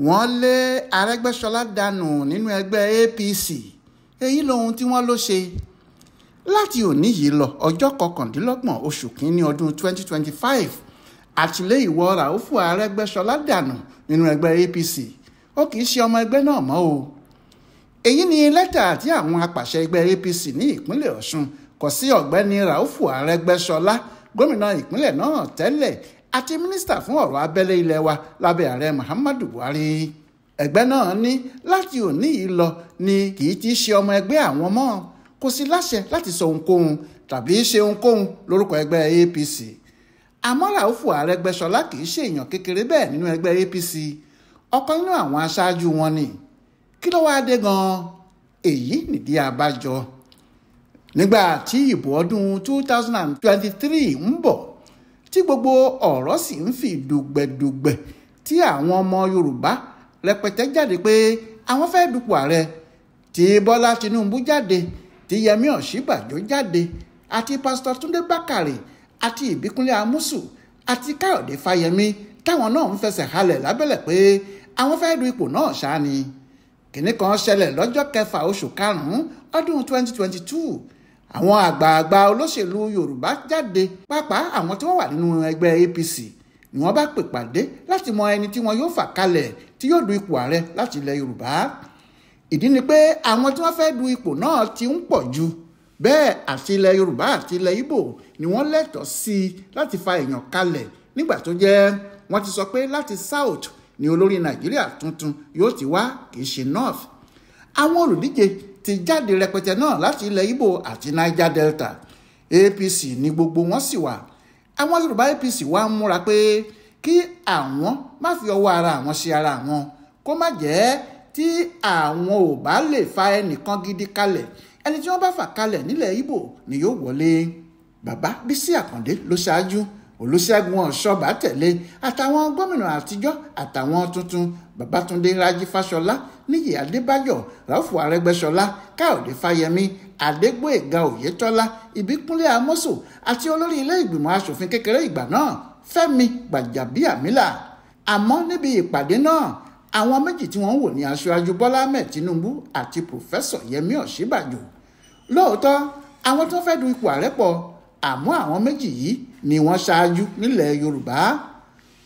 Wọ́n lé Arẹ́gbẹ́ṣọlá dànù nínú ẹgbẹ́ APC, èyí lohun tí wọ́n lọ ṣe. Láti òní yìí lọ, ọjọ́ 29 oṣù kínní ọdún 2025, àtìlẹ́ ìwọ Ràúfù Arẹ́gbẹ́ṣọlá dànù nínú ẹgbẹ́ APC, ó kì í ṣe ọmọ ẹgbẹ́ náà mọ́ o. Èyí ni lẹ́tà tí àwọn apàṣẹ ẹgbẹ́ APC ní ìpínlẹ̀ Ọ̀ṣun kọ sí ọ̀gbẹ́ni Ràúfù Arẹ́gbẹ́ṣọlá, gómìnà ìpínlẹ̀ náà tẹ́lẹ̀ àti mínísítà fún ọ̀rọ̀ abẹ́lé ilé wa lábẹ́ ààrẹ Muhammadu Buhari. Ẹgbẹ́ náà ní láti òní yìí lọ ni kì í ti ṣe ọmọ ẹgbẹ́ àwọn mọ́, kò sí láṣẹ láti sọ ohunkóhun tàbí ṣe ohunkóhun lórúkọ ẹgbẹ́ APC. Àmọ́ Ràúfù Arẹ́gbẹ́ṣọlá kì í ṣe èèyàn kékeré bẹ́ẹ̀ nínú ẹgbẹ́ APC, ọ̀kan nínú àwọn aṣáájú wọn ni. Kí ló wáá dé gan-an? Èyí nìdí abájọ. Nígbà tí ìbò ọdún 2023 ń bọ̀, tí gbogbo ọ̀rọ̀ sì ń fi dùgbẹ̀dùgbẹ̀ tí àwọn ọmọ Yorùbá rẹpẹtẹ jáde pé àwọn fẹ́ dupò ààrẹ, tí Bọ́lá Tinubu jáde, tí Yẹmí Ọ̀ṣínbàjò jáde, àti Pásítọ̀ Túndé Bákàrè àti Ìbíkúnlé Amúsù àti Káyọ̀dé Fáyẹmí táwọn náà ń fẹsẹ̀ halẹ̀ lábẹ́lẹ̀ pé àwọn fẹ́ du ipò náà ṣáá ni. Kìnní kan ṣẹlẹ̀ lọ́jọ́ kẹfà oṣù karùn-ún ọdún 2022. Àwọn àgbààgbà olóṣèlú Yorùbá jáde, pàápàá àwọn tí wọ́n wà nínú ẹgbẹ́ APC ni wọ́n bá pè pàdé láti mọ ẹni tí wọn yóò fà kalẹ̀ tí yóò du ipò ààrẹ láti ilẹ̀ Yorùbá. Ìdí ni pé àwọn tí wọ́n fẹ́ du ipò náà ti ń pọ̀ jù bẹ́ẹ̀, àti ilẹ̀ Yorùbá àti ilẹ̀ Ìgbò ni wọ́n lẹ́tọ̀ọ́ sí láti fa èèyàn kalẹ̀ nígbà tó jẹ́ wọ́n ti sọ pé láti South ni olórí Nàìjíríà tuntun yóò ti wá, kì í ṣe North. Àwọn olùdíje ti jáde rẹpẹtẹ náà láti ilẹ̀ Ìgbò àti Niger Delta. APC ni gbogbo wọn sì wà. Àwọn Yorùbá APC wá ń múra pé kí àwọn má fi ọwọ́ ara àwọn ṣe ara àwọn, kó má jẹ́ tí àwọn ò bá lè fa ẹnìkan gidi kalẹ̀, ẹni tí wọ́n bá fà kalẹ̀ nílẹ̀ Ìgbò ni yóò wọlé. Bàbá Bísí Àkàndé ló ṣáájú, Olúṣẹ́gun Ọ̀ṣọ́bà tẹ̀lé, àtàwọn gómìnà àtijọ́ àtàwọn tuntun, Babátúndé Rájí Fáṣọlá, Níyì Adébáyọ̀, Ràúfù Arẹ́gbẹ́ṣọlá, Káyọ̀dé Fáyẹmí, Adégbóyèga Oyètọ́lá, Ìbíkúnlé Amósù àti olórí ilé ìgbìmọ̀ asòfin kékeré ìgbà náà, Fẹ́mi Gbàjàbíàmílà. Àmọ́ níbi ìpàdé náà, àwọn méjì tí wọ́n ń wò ní aṣáájú Bọ́lá Ahmed Tinubu àti Pòfẹ́sọ̀ Yẹmí Ọ̀ṣínbàjò. Lóòótọ́ àwọn tó fẹ́ du ipò ààrẹ pọ̀, àmọ́ àwọn méjì yìí ni wọ́n ṣáájú nílẹ̀ Yorùbá.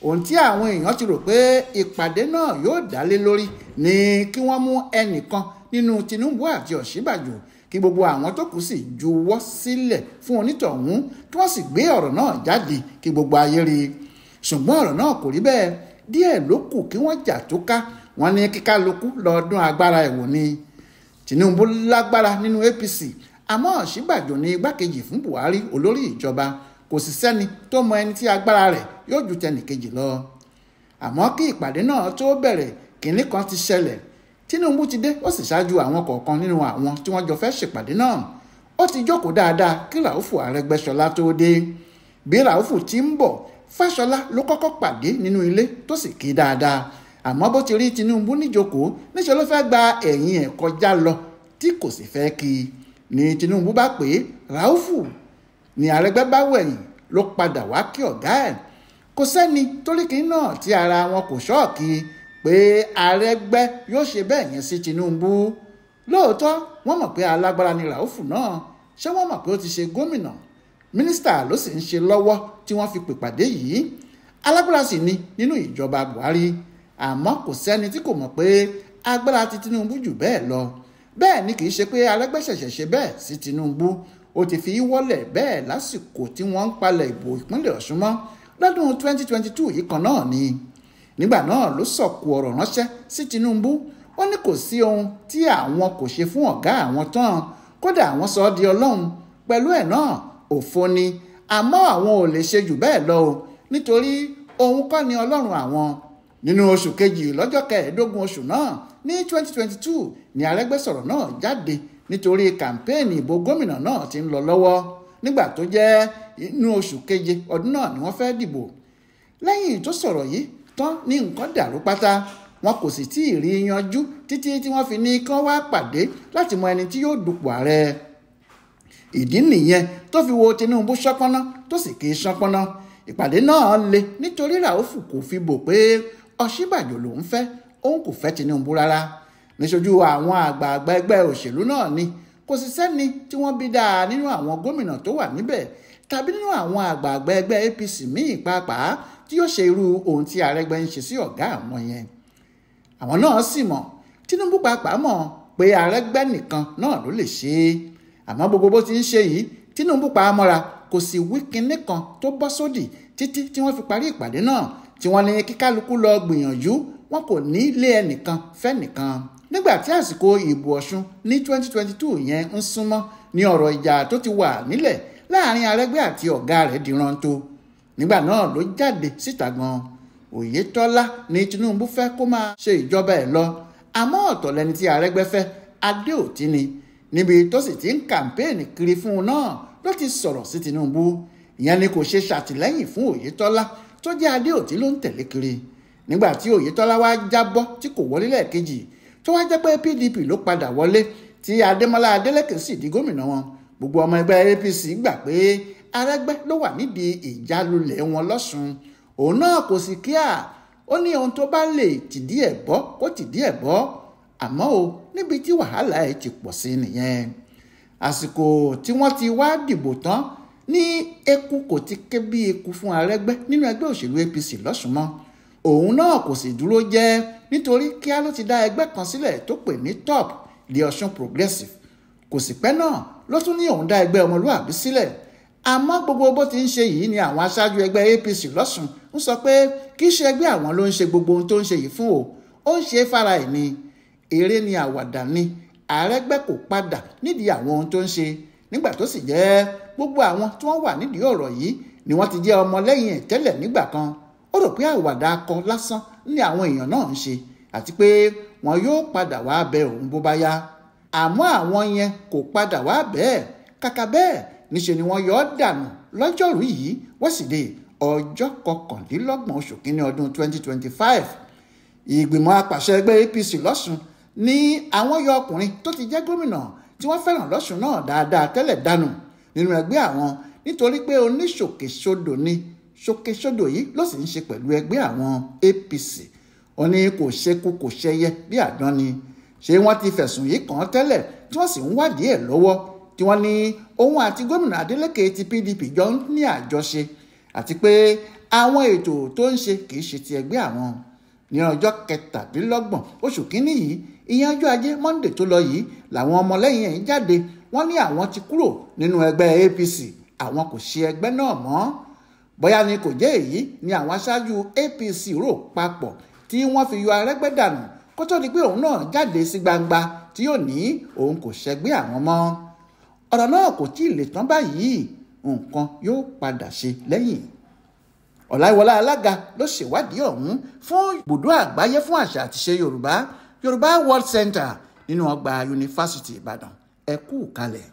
Ohun tí àwọn èèyàn ti rò pé ìpàdé náà yóò dálé lórí ni kí wọ́n mú ẹnìkan nínú Tinubu àti Ọ̀ṣínbàjò, kí gbogbo àwọn tó kù sì juwọ́ sílẹ̀ fún onítọ̀hún, kí wọ́n sì gbé ọ̀rọ̀ náà jáde kí gbogbo ayé rí i. Ṣùgbọ́n ọ̀rọ̀ náà kò rí bẹ́ẹ̀. Díẹ̀ ló kù kí wọ́n jà tó ká, wọ́n ní kíkálukú lọ́ọ́dún agbára ẹ̀wò ni. Tinubu lágbára nínú APC, àmọ́ Ọ̀ṣínbàjò ní igbákejì fún Buhari olórí ìjọba, kò sì sẹ́ni tó mọ ẹni tí agbára rẹ̀ yóò ju tẹnìkejì lọ. Àmọ́ kí ìpàdé náà tó bẹ̀rẹ̀, kínní kan ti ṣẹlẹ̀. Tinubu ti dé, ó sì ṣáájú àwọn kọ̀ọ̀kan nínú àwọn tí wọ́n jọ fẹ́ ṣèpàdé náà. Ó ti jókòó dáadáa kí Ràúfù Arẹ́gbẹ́ṣọlá tó dé. Bí Ràúfù ti ń bọ̀, Fáṣọlá ló kọ́kọ́ pàdé nínú ilé tó sì kí dáadáa. Àmọ́ bó ti rí Tinubu níjókòó, níṣẹ́ ló fẹ́ gba ẹ̀yìn ẹ̀ kọjá lọ tí kò sì fẹ́ kí i. Ní Tinubu bá pè é, Ràúfù ní Arẹ́gbẹ́ bá wẹ̀yìn ló padà wá kí ọ̀gá ẹ̀. Kò sẹ́ni torí kí náà tí ara wọn kò ṣọ́ọ̀kì pé Arẹ́gbẹ́ yóò ṣe bẹ́ẹ̀ yẹn sí Tinubu. Lóòótọ́ wọ́n mọ̀ pé alágbára ni Ràúfù náà, ṣé wọ́n mọ̀ pé ó ti ṣe gómìnà, mínísítà ló sì ń ṣe lọ́wọ́ tí wọ́n fi pèpàdé yìí. Alágbára sì ni nínú ìjọba Buhari, àmọ́ kò sẹ́ni tí kò mọ̀ pé agbára ti Tinubu jù bẹ́ẹ̀ lọ. Bẹ́ẹ̀ ni kì í ṣe pé Arẹ́gbẹ́ ṣẹ̀ṣẹ̀ ṣe bẹ́ẹ̀ sí Tinubu, ó ti fi wọ́lẹ̀ bẹ́ẹ̀ lásìkò tí wọ́n ń palẹ̀ ìbò ìpínlẹ̀ Ọ̀ṣun mọ́ lọ́dún 2022 yìí kan náà ni. Nígbà náà ló sọ̀kò ọ̀rọ̀ ránṣẹ́ sí Tinubu, ó ní kò sí ohun tí àwọn kò ṣe fún ọ̀gá àwọn tán, kódà àwọn sọ ọ́ di Ọlọ́run pẹ̀lú ẹ̀ náà òfo ni, àmọ́ àwọn ò lè ṣe jù bẹ́ẹ̀ lọ o, nítorí òun kọ́ ni Ọlọ́run àwọn. Nínú oṣù kejì lọ́jọ́ 15 oṣù náà ní 2022 ni Arẹ́gbẹ́ sọ̀rọ̀ náà jáde nítorí kàmpéènì ìbò gómìnà náà ti ń lọ lọ́wọ́ nígbà tó jẹ́ inú oṣù keje ọdún náà ni wọ́n fẹ́ dìbò. Lẹ́yìn tó sọ̀rọ̀ yìí tán ní nǹkan dàrú pátá, wọn kò sì tí ì rí yanjú títí tí wọ́n fi ní kí wọ́n wá pàdé láti mọ ẹni tí yóò dupò ààrẹ. Ìdí nìyẹn tó fi wo Tinubu ṣánpọ́nná tó sì kì í ṣánpọ́nná. Ìpàdé náà le nítorí Ràúfù kò fi bò pé Ọ̀ṣínbàjò lòún fẹ́, òun kò fẹ́ Tinubu rárá. Níṣojú àwọn àgbààgbà ẹgbẹ́ òṣèlú náà ni kò sì sẹ́ni tí wọ́n bí dáa nínú àwọn gómìnà tó wà níbẹ̀ tàbí nínú àwọn àgbààgbà ẹgbẹ́ APC míì pàápàá tí yóò ṣe irú ohun tí Arẹ́gbẹ́ ń ṣe sí ọ̀gá àwọn yẹn. Àwọn náà sì mọ̀, Tinubu pàápàá mọ̀ pé Arẹ́gbẹ́ nìkan náà ló lè ṣe é. Àmọ́ gbogbo bó ti ń ṣe yìí, Tinubu pa á mọ́ra, kò sì wí kinní kan tó bọ́ sódì títí tí wọ́n fi parí ìpàdé náà, tí wọ́n ní kíkálukú lọ gbìyànjú, wọn kò ní lé ẹnìkan fẹ́nìkan. Nígbà tí àsìkò ìbò Ọ̀ṣun ní 2022 yẹn ń súnmọ́ ní ọ̀rọ̀ ìjà tó ti wà nílẹ̀ láàrin Arẹ́gbẹ́ àti ọ̀gá rẹ̀ di rántó. Nígbà náà ló jáde síta gan. Oyètọ́lá ní Tinubu fẹ́ kó máa ṣe ìjọba ẹ̀ lọ, àmọ́ ọ̀tọ̀ lẹni tí Arẹ́gbẹ́ fẹ́, Adéòtí ni. Níbi tó sì ti ń kàmpéènì kiri fún un náà ló ti sọ̀rọ̀ sí Tinubu. Ìyẹn ni kò ṣe ṣàtìlẹ́yìn fún Oyètọ́lá tó jẹ́ Adéòtí ló ń tẹ̀lé kiri. Nígbà tí Oyètọ́lá wá jábọ́ tí kò wọlé lẹ́ẹ̀kejì, tó wá jẹ́ pé PDP ló padà wọlé tí Adémọ́lá Adélékè sì di gómìnà wọn, gbogbo ọmọ ẹgbẹ́ APC gbà pé Arẹ́gbẹ́ ló wà nídìí ìjálulẹ̀ wọn lọ́sùn. Òun náà kò sì kíá, ó ní ohun tó bá lè tìdí ẹ̀ bọ́ kó tìdí ẹ̀ bọ́. Àmọ́ o, níbi tí wàhálà ẹ̀ ti pọ̀ sí nìyẹn. Àsìkò tí wọ́n ti wá dìbò tán ní eku kò ti ké bí eku fún Arẹ́gbẹ́ nínú ẹgbẹ́ òṣèlú APC lọ́sùn mọ́. Òun náà kò sì dúró jẹ́, nítorí kíá ló ti dá ẹgbẹ́ kan sílẹ̀ tó pè ní Top the Ọ̀ṣun Progressive. Kò sì pẹ́ náà ló tún ní òun dá ẹgbẹ́ ọmọlúàbí sílẹ̀. Àmọ́ gbogbo bó ti ń ṣe yìí ni àwọn aṣáájú ẹgbẹ́ APC lọ́sùn ń sọ pé kì í ṣe ẹgbẹ́ àwọn ló ń ṣe gbogbo ohun tó ń ṣe yìí fún o, ó ń ṣe é fara ẹ̀ ni, eré ni, àwàdà ni. Arẹ́gbẹ́ kò padà nídìí àwọn ohun tó ń ṣe. Nígbà tó sì jẹ́ gbogbo àwọn tí wọ́n wà nídìí ọ̀rọ̀ yìí ni wọ́n ti jẹ́ ọmọlẹ́yìn ẹ̀ tẹ́lẹ̀ nígbà kan. Ó rò pé àwàdà akọ lásán ni àwọn èèyàn náà ń ṣe, àti pé wọn yóò padà wá bẹ òun bó bá yá. Àmọ́ àwọn yẹn kò padà wá bẹ́ẹ̀. Kàkà bẹ́ẹ̀ níṣe ni wọ́n yọ ọ́ dànù lọ́jọ́rú yìí, wẹ́sídẹ̀ẹ́ ọjọ́ 29 oṣù kínní ọdún 2025. Ìgbìmọ̀ apàṣẹ ẹgbẹ́ APC lọ́sùn ní àwọn yọ ọkùnrin tó ti jẹ́ gómìnà tí wọ́n fẹ́ràn lọ́sùn náà dáadáa tẹ́lẹ̀ dànù nínú ẹgbẹ́ àwọn, nítorí pé oníṣòkèsodò ni. Ṣòkèsodò yìí ló sì ń ṣe pẹ̀lú ẹgbẹ́ àwọn APC. Ó ní kò ṣekú kò ṣẹyẹ bí àdán ni. Ṣé wọ́n ti fẹ̀sùn yìí kàn án tẹ́lẹ̀ tí wọ́n sì ń wádìí ẹ̀ lọ́wọ́, tí wọ́n ní òun àti gómìnà Adeleke ti PDP jọ ń ní àjọṣe, àti pé àwọn ètò tó ń ṣe kì í ṣe ti ẹgbẹ́ àwọn. Ní ọjọ́ 27 oṣù kínní yìí, ìyẹn ọjọ́ ajé Monday tó lọ yìí, làwọn ọmọlẹ́yìn ẹ̀ ń jáde. Wọ́n ní àwọn ti kúrò nínú ẹgbẹ́ APC, àwọn kò ṣe ẹgbẹ́ náà mọ́. Bóyá ni kò jẹ́ èyí ni àwọn aṣáájú APC rò papọ̀ tí wọ́n fi yọ Arẹ́gbẹ́ dànù kó tó di pé òun náà jáde sí gbangba tí yóò ní òun kò ṣẹgbẹ́ àwọn mọ́. Ọ̀rọ̀ náà kò tí ì lè tán báyìí, nǹkan yóò padà ṣe lẹ́yìn. Ọláìwọlá Alága ló ṣèwádìí ọ̀hún fún ibùdó àgbáyé fún àṣà àtiṣe Yorùbá, Yorùbá World Center nínú ọgbà Yunifásítì Ìbàdàn. Ẹ kú kalẹ̀.